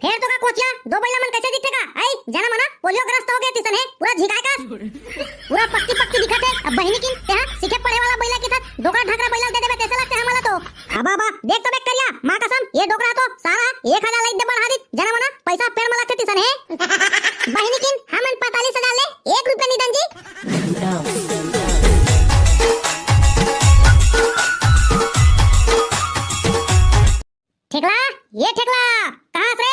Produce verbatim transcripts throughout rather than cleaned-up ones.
फेर तो का कोचिया, दो बइला मन कइसे दिखथे का? आई, जना मना पोलियो ग्रस्त हो गे तिसन हे, पूरा झिकाय कस। पूरा पक्की पक्की दिखत हे। अब बहिनी किन, तेहा सीखे पढ़े वाला बइला के साथ डोकरा ढाकरा बइला दे देबे, तइसे लगथे हमला तो। अब, अब, देख तो बे करिया, माँ कसम, ये डोकरा तो सारा एक हजार लाइक दे बढ़ा दी, जना मना पैसा पेड़ में लगथे तिसन हे। बहिनी किन, हमन पैंतालीस हजार ले, एक रुपया नहीं दन जी। ठेकला, ये ठेकला, कहाँ हस रे?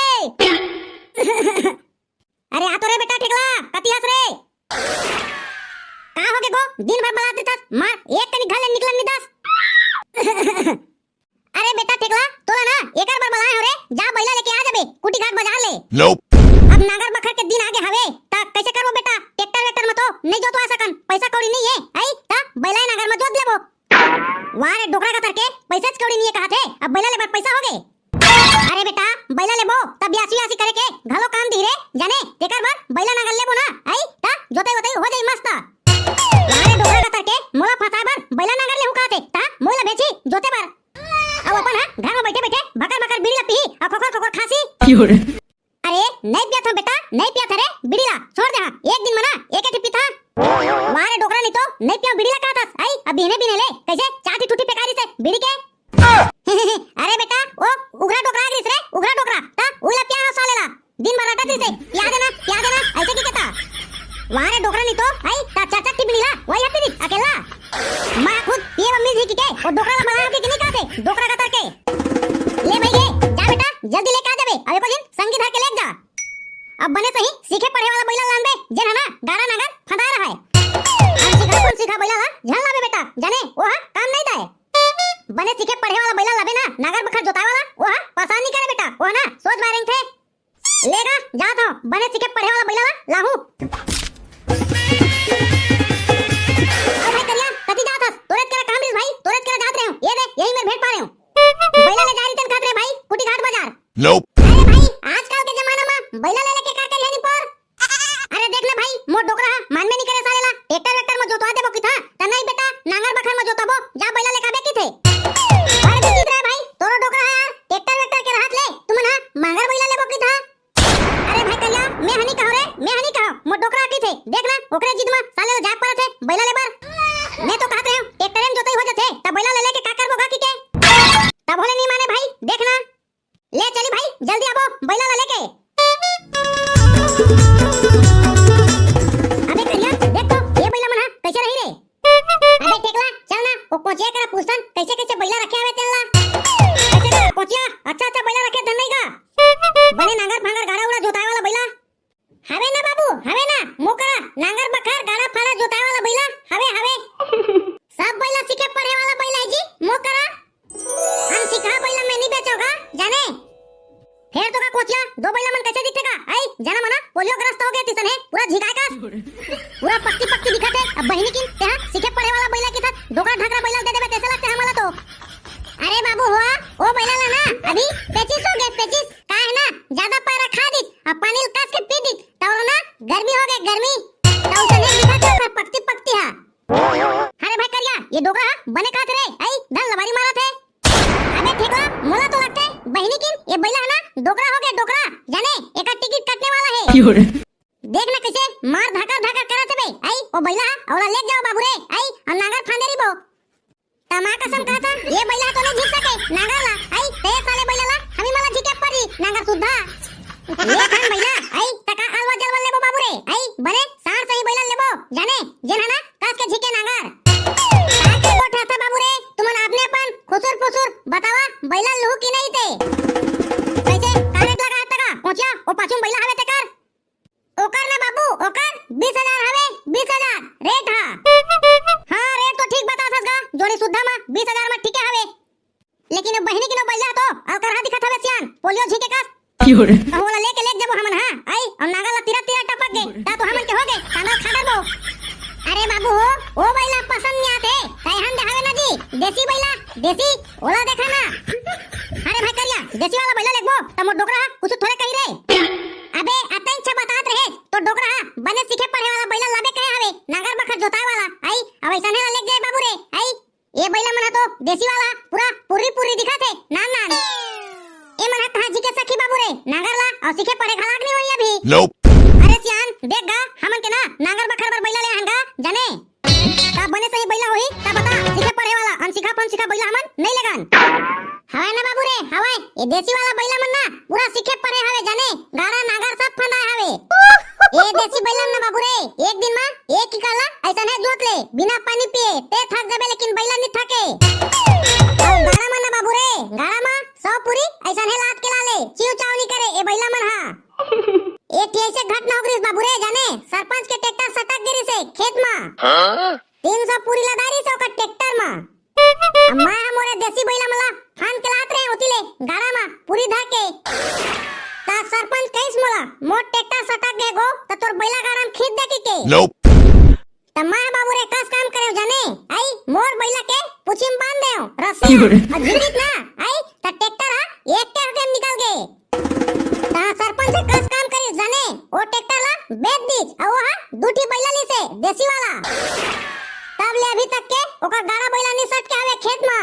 अरे आ तो रे बेटा ठेकला, कति हस रे? का हो गे गो? दिन भर बलात रहिथस, मार एक कनी घर ले निकलन नहीं दस। अरे बेटा ठेकला, तोला ना एकर बर बलाए हो रे, जा बइला लेके आ जाबे कुटीघाट बाजार ले। Nope। अब नांगर बखर के दिन आगे हवे, त कइसे करबो बेटा? ट्रैक्टर वेक्टर म तो नहीं जोतवा सकन, पैसा कौड़ी नहीं है, आई त बइला नांगर म जोत लेबो। वाह रे डोकरा कतर के, पैसा कौड़ी नहीं है कहत हे, अब बइला लेबर पैसा हो गे। अरे बेटा, बइला लेबो त ब्यासी व्यासी करे के घलो काम दिही रे, जाने, तेकर बर बइला नांगर लेबो ना, आई त जोतई वोतई हो जाई मस्त। वाह रे डोकरा कतर के, मोला फंसाए बर बइला नांगर लेहू कहत हे, त मोला बेची जोते बर। अउ अपन हा घर में बैठे बैठे भकर भकर बीड़ी ला पीही अउ खोखर खोखर खासी। अरे, नहीं पियत हंव बेटा, नहीं पियत हंव रे, बीड़ी ला छोड़ दे हाँ। एक दिन म ना एक ठे पीथंव। वाह रे डोकरा, नहीं तो नहीं पियंव बीड़ी ला कहत हस। आई, अब बिहने बिहने ले कइसे चार ठी ठूठी फेंकारिस हे बीड़ी के। अरे बेटा, ओ उघरा डोकरा आ गिस रे, उघरा डोकरा, त उही ला पियाय हंव साले ला। दिन भर रटत रहिथे, पिया देना, पिया देना, अइसे कहिथे। वाह रे डोकरा, नहीं तो, आई, त चार चार ठी बीड़ी ला वही हा पी दिस अकेल्ला। माँ खुद पिए बर मिल जही कहिके ओ डोकरा ला बलाए हंव कहिके नहीं कहत हे, डोकरा कतर के। ले भई गे, जा बेटा, जल्दी लेके आ जाबे, अउ एको झिन संगी धर के लेके जा। अब बने सही सीखे पढ़े वाला बइला लानबे, जेन हा ना गाड़ा नांगर फंदाए रहय। अनसिखा पुनसिखा बइला ला झन लाबे बेटा, जाने, ओ हा काम नहीं दय। बने सीखे पढ़े वाला बइला लाबे ना, नांगर बखर जोताए वाला, ओ हा परेशान नहीं करे बेटा, ओ हा ना सोझ बाय रेंगथे। ले गा, जात हंव, बने सीखे पढ़े वाला बइला ला लाहूं। अउ भाई करिया, कति जात हस? तोरेच करा काम रिहिस भाई, तोरेच करा जात रहेंव। ये दे, यही मेर भेंट पाय रहेंव। बइला ले जाय रहितेन कहत रहे भाई, कुटीघाट बाजार। Nope। अरे भाई, आजकल के जमाना म बइला ले लेके का करिया नी पर? अरे देख ना भाई, मोर डोकरा हा मानबे नी करे साले ला, ट्रैक्टर वेक्टर म जोतवा देबो कहिथंव, त नहीं बेटा, नांगर बखर म जोताबो, जा बइला ले कहबे कहिथे। अरे विचित्र हे भाई, तोरो डोकरा हा यार, ट्रैक्टर वेक्टर के रहत ले, तुमन हा मांगर बइला लेबो कहिथंव। अरे भाई करिया, मैं हा नी कहंव रे, मैं हा नी कहंव, मोर डोकरा हा कहिथे, देख ना, ओकरे जिद म साले ला जाय परत हे, बइला लेबर। मैं तो कहत रहेंव, ट्रैक्टर म जोतई हो जाथे, त बइला ले लेके का करबो गा कहिके। तभो ले नी माने भाई, देख ना, ले चली भाई, जल्दी आबो, बइला ला लेके। अबे करिया, देख तो, ये बइला मन हा कइसे रही रे? अबे ठेकला, चल ना, ओ कोचिया करा पूछथन, कइसे कइसे बइला रखे हवे तेन ला। कइसे गा, कोचिया, अच्छा अच्छा बइला रखे धन नहीं गा? बने नांगर फांगर गाड़ा उड़ा जोताए वाला बइला? हवे ना बाबू, हवे ना, मोकरा नांगर बखर गाड़ा फाड़ा जोताए वाला बइला, हवे, हवे। सब बइला सीखे पढ़े वाला बइला हे जी, मोकरा। अनसिखा बइला मैं नहीं बेचंव गा, जाने। फेर तो का कोचिया, दो बइला मन कइसे दिखथे का? आई, जना मना पोलियो ग्रस्त हो गे तिसन हे, पूरा झिकाय कस। पूरा पक्की पक्की दिखत हे। अब बहिनी किन, तेहा सीखे पढ़े वाला बइला के साथ डोकरा ढाकरा बइला दे देबे, तइसे लगथे हमला तो। अरे बाबू हो, ओ बइला ला ना, अभी पेचिस हो गे, पेचिस। का हे ना, जादा पैरा खा दिस, अब पानी ल कस के पी दिस, त ओला ना गर्मी हो गे, गर्मी। त ओइसने दिखत हे, पकती पकती हा। अरे भाई करिया, ये डोकरा हा बने कहत रे, आई, धन लबारी मारत हे। अबे ठेकला, मोला तो लगथे, बहिनी किन, ये बइला हा ना, डोकरा हो गे, डोकरा, जाने, एकर टिकट कटने वाला हे। देख ना कइसे मार धाकर धाकर करत हे बे, आई, ओ बइला हा, ओला लेके जाओ बाबू रे, आई, अउ नांगर फांदे रहिबो। त माँ कसम कहत हंव, ये बइला तो नहीं झिक सके, नांगर ला, आई, ते साले बइला ला, हमी मन ला झिके परी, नांगर सुद्धा। ले थान बइला, आई, त का अलवा जलवा लेबो बाबू रे, आई, बने, सार सही बइला लेबो, जाने, जेन हा ना, कस के झिके नांगर। का के गोठ रहता बाबू रे, तुमन आपने अपन खुसुर फुसुर बतावा, बइला लूहू कि नहीं ते? कइसे, का रेट लगा हे तका? कोचिया, ओ पाछू म बइला हवे तेकर? ओकर ना बाबू, ओकर बीस हजार हवे, बीस हजार रेट हा। हाँ, रेट तो ठीक बताथस गा, जोड़ी सुद्धा म बीस हजार म ठीके हवे। लेकिन ओ बहिनी के नो बइला तो अलकरहा दिखत हवे सियान, पोलियो झिके कस। कहूँ ओला लेके लेके जाबो हमन, हाँ, आई, अउ नांगर ला तीरा तीरा टपक गे, त तो हमन के हो गे, कांदा खा डरबो। अरे बाबू हो, ओ बइला पसंद नहीं आते, कहे हम दे हवे ना जी, देसी बइला, देसी, ओला देखा ना। अरे भाई करिया, देसी वाला बइला लेगबो, त मोर डोकरा हा कुछ थोड़े कही रे। अबे, अतन छे बतात रहे, तो डोकरा हा बने सीखे पढ़े वाला बइला लाबे कहे हवे, नांगर बखर जोताए वाला, आई, अब अइसने ला लेके जाए बाबू रे, आई। ये बइला मन हा तो देसी वाला, पूरा पुर्री पुर्री दिखत हे, नान नान। ए मन हा कहाँ झिके सखी बाबू रे, नांगर ला अउ सीखे पढ़े घलाक नहीं होई अभी। Nope। अरे सियान, देख गा, हमन के ना नांगर बखर बर बइला ले आहन गा, जाने? का बने सही बइला होही, त बता, सीखे पढ़े वाला, अनसिखा फनसिखा बइला हमन नहीं लेगन। हवय ना बाबू रे, हवय। ए देसी वाला बइला मन ना पूरा सीखे पढ़े हवे, जाने? गाड़ा नांगर सब फंदाए हवे। ए देसी बइला मन ना बाबू रे, एक दिन म एक एकड़ ला अइसने जोत ले, बिना पानी पिए, ते थक जाबे लेकिन बइला नी थके। अउ गाड़ा मन ना बाबू रे, गाड़ा म सौ पूरी अइसने लात के ला ले, चिव चाव नी करे ए बइला मन हा। एक ठे अइसे घटना हो गिस बाबू रे, जाने? सरपंच के ट्रैक्टर सटक गिस हे खेत म। हाँ? तीन सौ पूरी ला दारिस हे ओकर ट्रैक्टर म। अब मैं हा मोरे देसी बइला मन ला फांद के लात रहे होती ले गाड़ा म पूरी धर के। त सरपंच कहिस मोला, "मोर ट्रैक्टर सटक गे गो, त तोर बइला गाड़ा म खींच दे," कहिके। Nope। त मैं हा बाबू रे कस काम करेंव जाने, अई मोर बइला के पूछी म बांध देंव रस्सी। क्यों रे? अउ झिंगिस ना, अई त ट्रैक्टर हा एक के हाथे म निकल गे। त सरपंच ह कस काम करिस जाने, ओ ट्रैक्टर ला बेच दिस, अउ ओहा दू ठी बइला लिस हे, देसी वाला। तब ले अभी तक के ओकर गाड़ा बइला नी सटके हवे खेत म।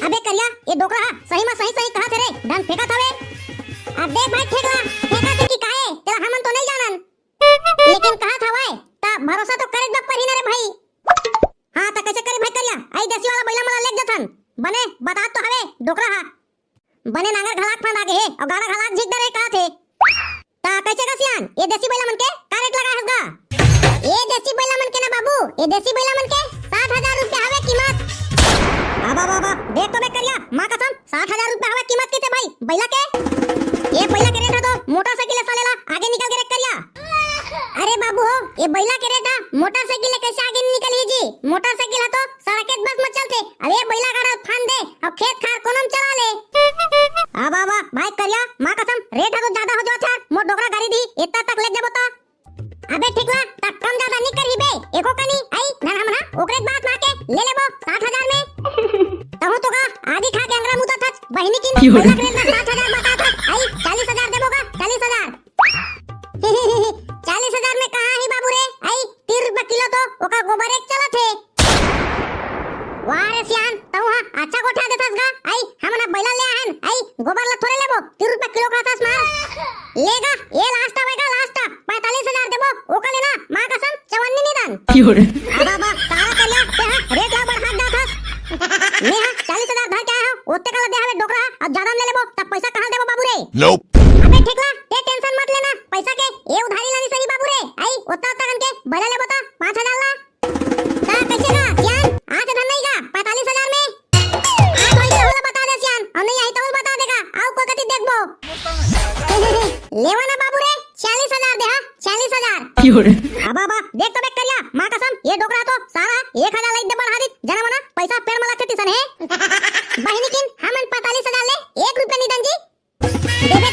अबे करिया, ए डोकरा हा सही म सही सही कहत हे रे, धन फेंकत हवे। अब देख भाई ठेकला, फेंकत हे कि काहे, तेला हमन तो नहीं जानन। लेकिन कहत हवय, त भरोसा तो करे बर परही ना रे भाई। हाँ, त कइसे करी भाई करिया? अई देसी वाला बइला मन ला लेग जथन। बने, बतात तो हवे, डोकरा हा। बने नांगर घलाक फांद आगे हे, अउ गाड़ा घलाक झिक डरे कहत हे। त कइसे गा सियान, ए देसी बइला मन के का रेट लगाए हस गा? ए देसी बइला मन के ना बाबू, ए देसी बइला मन के साठ हजार रुपया हवे कीमत। अबा, बा, बा, देख तो बे करिया, माँ कसम, साठ हजार रुपया हवे कीमत कहिथे भाई, बइला के। ए बइला के रेट हा तो मोटरसाइकिल ले साले ला आगे निकल गे रे करिया। अरे बाबू हो, ए बइला के रेट हा मोटरसाइकिल ले कइसे आगे निकलही जी? मोटरसाइकिल हा तो सड़केच बस म चलथे। अब ए बइला गाड़ा फांद दे, अउ खेत खार कोनो म चला ले। अबा, बा, भाई करिया, माँ कसम, रेट हा तो जादा हो जात हे, मोर डोकरा गाड़ी दिही, एतना तक लेग जाबो त। अबे ठेकला, त कम जादा नी करही बे, एको कनी, अई, धन हमन हा ओकरे बात मा के ले लेबो साठ हजार में। तहूँ तो गा आधी खा के अंगरा मुतत हच, बहिनी की क्यों रे? बइला के रेट ला साठ हजार बतात हच, अई, चालीस हजार देबो गा, चालीस हजार। चालीस हजार में कहाँ ही बाबू रे? अई, तीन रुपया किलो तो ओकर गोबर एक चलत हे। वाह रे सियान, तहूँ हा अच्छा गोठा देथस गा। अई, हमन हा बइला ले आहन, अई, गोबर ला थोरे लेबो, तीन रुपया किलो कहथस मार। ले गा, ए लास्ट आवे गा, लास्ट, पैंतालीस हजार देबो, ओकर ले ना, माँ कसम, चवन्नी नी दन। क्यों रे? अबा, बा, सारा करिया, ते हा रेट ला बढ़ात जाथस। मैं हा चालीस हजार धर के आए हंव, ओतका ला दे हवे डोकरा, अब जादा म ले लेबो, त पइसा कहाँ ले देबो बाबू रे? Nope। अबे ठेकला, ते टेंशन मत लेना, पइसा के ए उधारी ला नी सही बाबू रे। अई, ओतका ओतका कन के बइला लेबो त पाँच हजार ला। त कइसे गा सियान, आथे धन नहीं गा पैंतालीस हजार में? आ तो अइसे होला बता दे सियान, अउ नहीं आही तो बता देगा, अउ कोई कती देखबो। लेवा ना बाबू रे, चालीस हजार दे, हाँ, चालीस हजार। क्यों रे? अबा, बा, देख तो बे करिया, माँ कसम, ए डोकरा तो सारा एक हजार लाइक दे बढ़ा दिस, जना मना पइसा पेड़ में लगथे तिसन हे। बहिनी किन, हमन पैंतालीस हजार ले एक रुपया नी दन जी। देबे